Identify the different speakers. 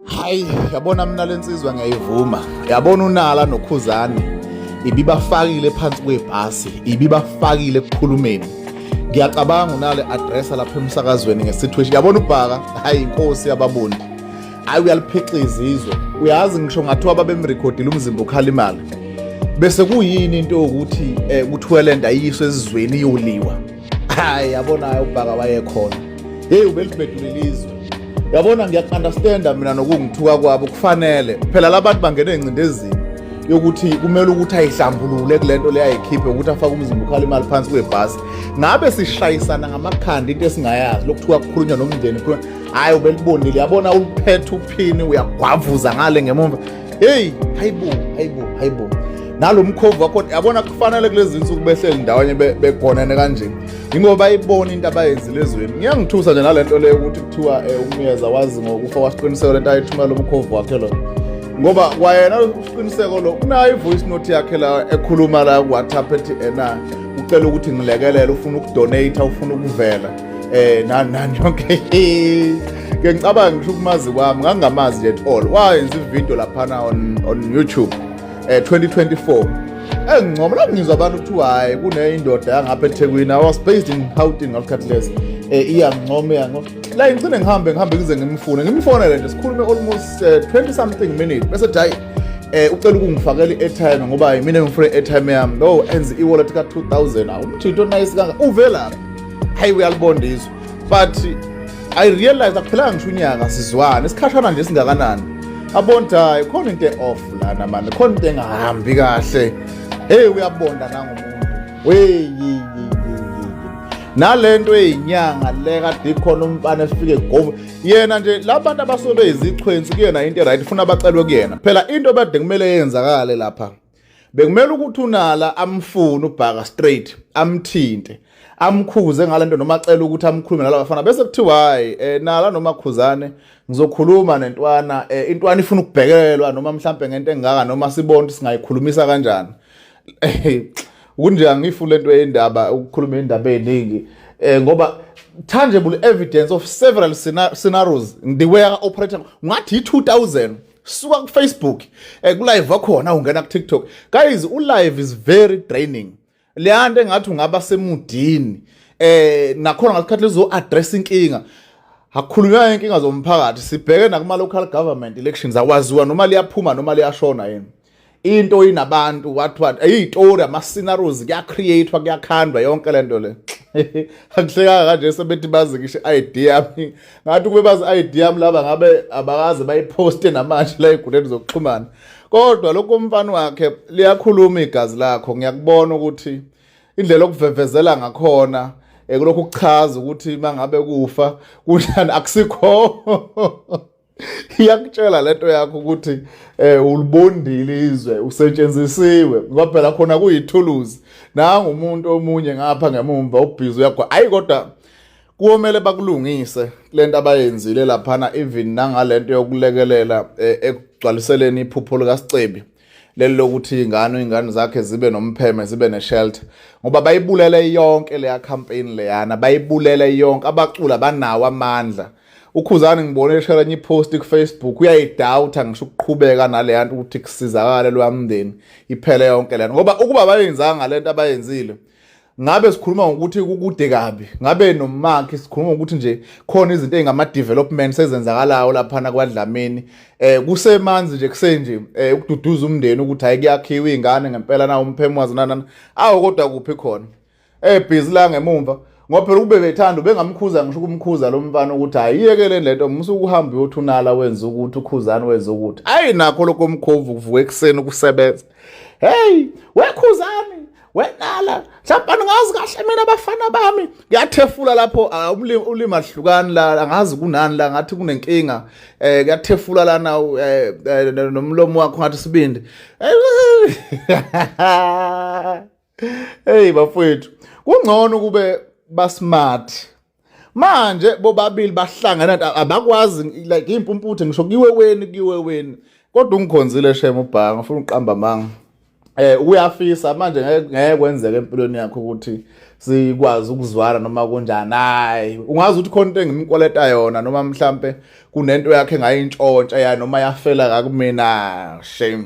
Speaker 1: Hayi, yabona mina lensizwa ngiyayivuma. Yabona uNala noKhuzani ibibafakile phansi kwebhasi, ibibafakile ekukhulumeni. Ngiyacabanga unale addressa lapha emsakazweni ngesituation. Yabona uBhaka, hayi inkosi yababundi. Hayi uyaliphixiza izwe. Uyazi ngisho ngathiwa babemrekhodile umzimba ukhala imali. Bese kuyini into yokuthi eh, kuthiwe lento ayiswe esizweni iyoliwa. Hayi yabona uBhaka wayekhona. Hey ubelibhedulile izwe. Yabona ngiyaku-understanda mina nokungithuka kwabo kufanele phela labantu bangena engcindezini yokuthi kumele ukuthi ayihlambulule kule nto le ayikhiphe ukuthi afake umzimba ukhala imali phansi kwebhasi. Ngabe sishayisana ngamakhanda into esingayazi lokuthiwa kukhulunywa nomndeni, hhayi ubelibonile yabona uliphethe uphini uyagwavuza ngale ngemumva. Hey, hayibo, hayibo, hayibo, nalo mkhovu wakho yabona kufanele kulezi nsuku behleli ndawonye begonene kanje, yingoba bayibona into abayenzile ezweni. Ngiyangithusa nje nalento leyo ukuthi kuthiwa uMyeza wazi ngokufa kwaSiqiniseko, lento ayithumela umkhovu wakhe lo, ngoba kwayena uSiqiniseko lo unayo i-voice note yakhe la ekhuluma la ku-WhatsApp ethi ena ucela ukuthi ngilekelele, ufuna ukudonate, ufuna ukuvela nani nani yonke. Ke ngicabanga ngisho ukumazi kwami ngangingamazi nje at all. Wayenza ivideo laphana on YouTube 2024 engincoma la, ngizwa abantu kuthiwa hayi kune indoda yangapha eThekwini, I was based in Gauteng ngasikhathi leso, iyangincoma, iyango la ngigcine ngihambe ngize ngimfune, ngimfonele nje sikhulume almost 20 something minutes, bese ethi hayi ucela ukungifakela i-airtime ngoba mina ngifune i-airtime yami no enze i-wallet ka 2000. Awu umthinto nice kanga uvelaphi? Hayi uyalibonda izwe. But I realize akuphelanga ngisho unyaka sizwana, isikhashana nje singakanani, abona hayi khona into e-off lana mani, khona into engahambi kahle. Hey, uyabonda nangomuntu wey nalento eyinyanga le kade ikhona, umfana efike govu yena nje labantu abasuke beyizichwensi kuyena into right funa bacelwe kuyena. Phela into bade kumele yenzakale lapha, bekumele ukuthi uNala amfune uBhaka straight, amthinte, amkhuze ngalento, noma acela ukuthi amkhulume nalabafana, bese kuthiwa hayi Nala noma Khuzane, ngizokhuluma nentwana, intwana ifuna ukubhekelwa noma mhlambe ngento engaka, noma sibone ukuthi singayikhulumisa kanjani. Kunje angifuni lento yendaba ukukhuluma indaba eziningi ngoba tangible evidence of several scenarios the way operate ngathi i2000 suka ku Facebook, ku live wakhona, ungena ku TikTok. Guys, u live is very draining. Leya nto engathi ungaba semudini nakhona ngasikhathi lezo address inkinga, akukhulunywa inkinga zomphakathi, sibheke nakuma local government elections, akwaziwa noma liyaphuma noma liyashona yini. Into inabantu what eyitori, ama scenarios kuyacreatewa, kuyakhandwa yonke lento le. Akuhlekanga kanje sebethi bazi ngisho i-ID yami, ngathi kube bazi i-ID yami laba ngabe abakaze bayiposte namanje la ey'nkundleni zokuxhumana. Kodwa lokho umfana wakhe liyakhuluma igazi lakho, ngiyakubona ukuthi indlela okuvevezela ngakhona kulokhu kuchaza ukuthi mangabe kufa kunjani, akusikho iyakutshela lento yakho ukuthi ulibondile izwe, usetshenzisiwe, ngoba phela khona kuyithuluzi. Nanga umuntu omunye ngapha ngemumva ubhizi uyagwa. Ayi kodwa kuomele bakulungise lento abayenzile laphana, even nangalento yokulekelela ekugcwaliseleni iphupho likaSicebi leli lokuthi ingane zakhe zibe nompheme, zibe neshelter, ngoba bayibulele yonke leya campaign leyana, bayibulele yonke. Abacula banawo amandla. UKhuzani ngibone eshare enye ipost ku Facebook, uyayidoubta ngisho ukuqhubeka naleya nto ukuthi kusizakale loya mndeni, iphele yonke lento, ngoba ukuba bayenzanga lento abayenzile ngabe sikhuluma ngokuthi kukude kabi, ngabe nomakhi sikhuluma ngokuthi nje khona izinto ezingama developments ezenzakalayo laphana kwaDlamini. Kusemanzi nje, kusenje ukududuza umndeni ukuthi hayi kuyakhiwa izingane ngempela na umphemo wazo nana awu, kodwa kuphi khona busy la ngemumva, ngoba phela ukube bethanda bengamkhuza ngisho ukumkhuza lo mfana ukuthi hayi iyekele lento, musuke uhambe uyothunala wenza ukuthi uKhuzani wenza ukuthi ayi nakho lokho umkhovu kuvuka ekuseni ukusebenza. Hey weKhuzani, wenala, mhlawumbe angazi kahle mina abafana bami, kuyathefula lapho umlimi ulimi ahlukani la, angazi kunani la, ngathi kunenkinga, kuyathefula lana nomlomo wakho ngathi sibindi. Hey bafowethu, kungcono kube basmart manje bobabili bahlangana, abakwazi like impumputhe ngisho kuyiwe weni kuyiwe weni. Kodwa ungikhonzile shem ubhanga, ufuna uqamba amanga. Uyafisa manje ngeke kwenzeke empilweni yakho ukuthi sikwazi ukuzwana noma kunjani. Hayi, ungazi ukuthi khona into engimkweleta yona noma mhlambe kunento yakhe engayintshontsha ya noma yafela ngakumina. Shame.